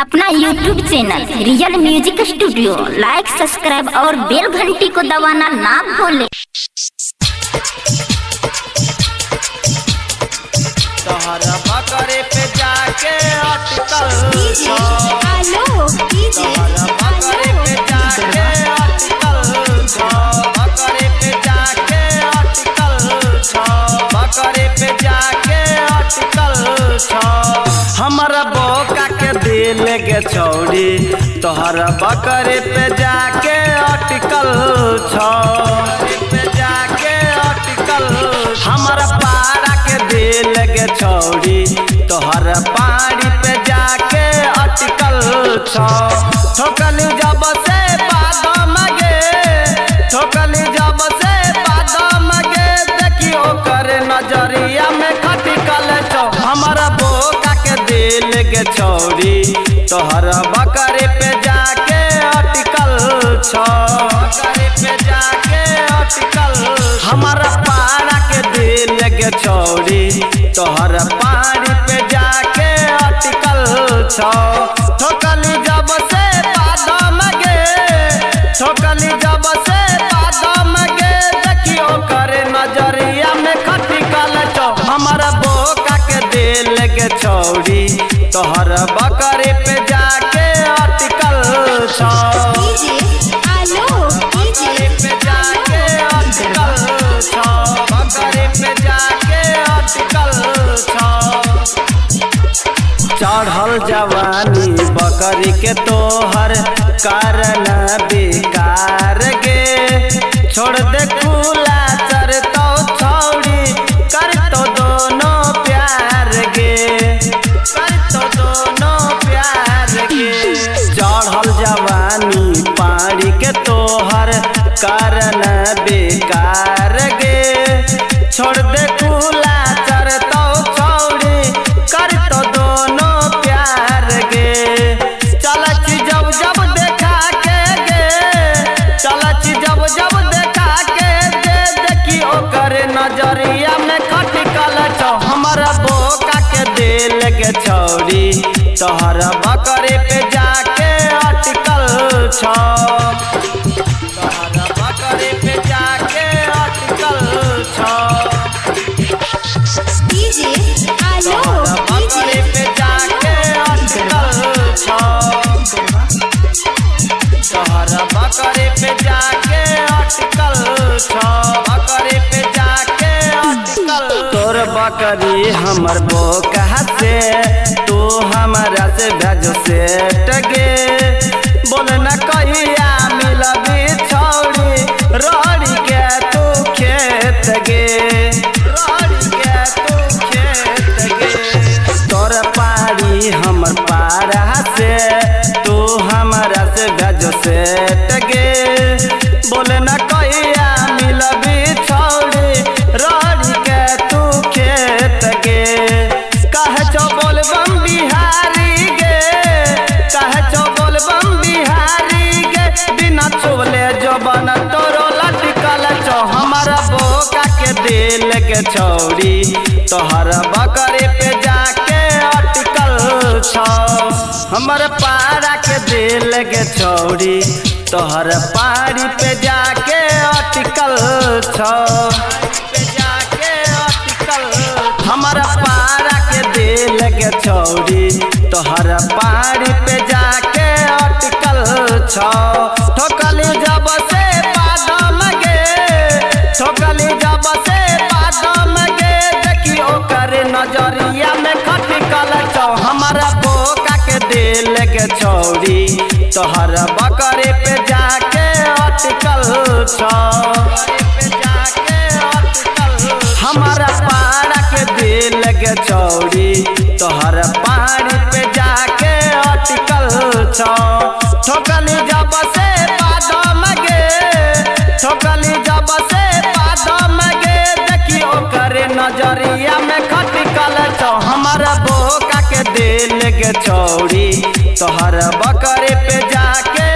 अपना YouTube channel real music studio like subscribe और बेल घंटी को दबाना ना भूलें। तोहरा बकरे पे जाके अटकल डीजे छौ। आलोक डीजे तोहरा बकरे पे आलोक जाके अटकल छौ। बकरे पे जाके अटकल छौ। बकरे पे जाके अटकल छौ। हमरा बोका के दिल के छौड़ी तोहरा बकरे पे जाके अटकल छौ। पे जाके अटकल हमरा पारा के दिल के छौड़ी तोहर पारी पे जाके अटकल छौ। ठोकली जब से बादाम गे, ठोकली जब से बादाम गे, देखियो कर नजरिया में खटकल छौ। हमरा बोका के दिल के छौड़ी तोहर बकरे पे जाके अटकल छौ। बकरे पे जाके अटकल हमरा पारा के दिल के छौड़ी तोहर पारी पे जाके अटकल छौ। ठोकली जब से बादाम गे, ठोकली जब से बादाम गे, देखियो करे नजरिया में खटकल छौ। हमरा बोका के दिल के छौड़ी तोहर बकरे पे जाके अटकल छौ। डीजे आलोक बकरे डीजे पे जाके अटकल छौ। बकरे पे जाके अटकल छौ। चढ़ल जवानी बकरी के तोहर कारण बेकार गे, छोड़ दे खुला चर तो छौड़ी कर तो दोनों प्यार गे, कर तो दोनों प्यार गे। चढ़ल जवानी पानी के तोहर कारण बेकार गे, छोड़ दे खुला चर तो छौड़ी कर तो दोनों प्यार गे। चलच जब जब देखा के गे, चलच जब जब देखा के दे, देखियो कर नजरिया में खटकल छौ। हमरा बोका के दिल के छौड़ी तोहर बकरे पे जाके अटकल छौ। तोहर बकरे पे जाके अटकल छौ। डीजे आलोक बकरे डीजे पे जाके अटकल छौ। तोहरा बकरे पे जाके अटकल छौ। बकरे पे जाके अटकल तोर बकरी हमर बोका से तू हमरा से भेजो सेट गे, बोल न कहिया मिलबी छौड़ी रड़ी के तू खेत गे, रड़ी के तू खेत गे। तोर पारी हमर पारा से तू हमरा से भेजो सेट गे, बोल न कहिया मिलबी छौड़ी रड़ी के तू खेत गे। कहे छौ बोलबम बिहारी गे, कहे छौ बोलबम बिहारी गे, बिना छोले जबन तोरो लटकल छौ। हमरा बोका के दिल के छौड़ी तोहर बकरे पे जाके अटकल छौ। हमर पारा के दिल के छौड़ी तोहर पारी पे जाके अटकल छौ। पे जाके अटकल हमरा पारा के दिल के छौड़ी तोहर पारी पे जाके अटकल छौ। ठोकली जब से बादाम गे, ठोकली जब से बादाम गे, देखियो करे नजरिया में खटकल छौ। हमरा बोका के दिल के छौड़ी तोहर बकरे पे जाके अटकल छौ। पे जाके अटकल हमरा पारा के दिल के छौड़ी तोहर पारी पे जाके अटकल छौ। ठोकली जब से बादाम गे, ठोकली जब से बादाम गे, देखियो करे नजरिया में खटकल छौ। हमरा बोका के दिल के छौड़ी तोहर बकरे पे जाके